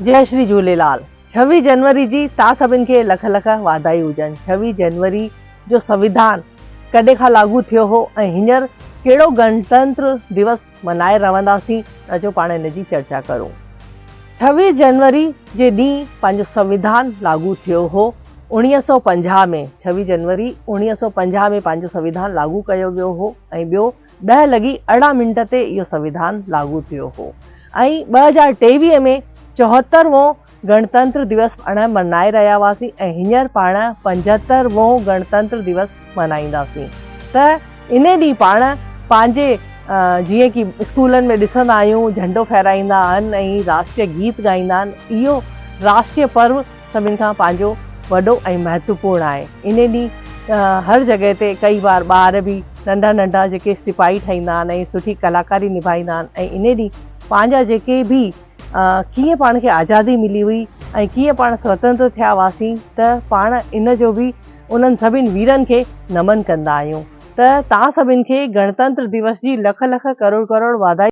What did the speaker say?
جئي شري جهوليلال ڇويهه جنوري جي تان سڀن کي لک لک واڌائي هجن ڇويهه جنوري جو سنويڌان ڪڏهن کان لاڳو ٿيو هو ۽ هينئر ڪهڙو گڻتنتر دوس منائي رهنداسين اچو پاڻ ان جي چرچا ڪرون ڇويهه جنوري جي ڏينهن پنهنجو سنويڌان لاڳو ٿيو هو اوڻيهه سو پنجاهه ۾ ڇويهه جنوري اوڻيهه سو پنجاهه ۾ پنهنجو سنويڌان لاڳو ڪيو ويو هو ۽ ٻيو ڏهه لڳي 18 منٽ تي اهو سنويڌان لاڳو ٿيو هو ۽ 2023 ۾ 74 وون گڻتنتر دوس پاڻ منائي رهيا هئاسين ۽ هينئر پاڻ 75 وون گڻتنتر دوس منائينداسين ته انهي ڏينهن پاڻ پنهنجي جيئن ڪي اسڪولن ۾ ڏسندا آهيون جهنڊو ڦهرائيندا آهن ۽ راشٽريه گيت ڳائيندا آهن اهو راشٽريه پرو سڀن کان پنهنجو وڏو ۽ مهتوپورڻ آهي. انهي ڏينهن هر جڳهه تي ڪئي بار ٻار به ننڍا ننڍا جيڪي سپاهي ٺهيندا آهن ۽ سٺي ڪلاڪاري نڀائيندا آهن ۽ انهي ڏينهن پنهنجا جيڪي به ڪيئن پاڻ کي آزادي ملي هئي ۽ ڪيئن پاڻ سوتنتر ٿيا هئاسين ته پاڻ ان جو به انهن سڀن ويرن کي نمن ڪندا آهيون ته توهان سڀن کي گڻتنتر دوس جي لک لک ڪروڙ ڪروڙ واڌائي.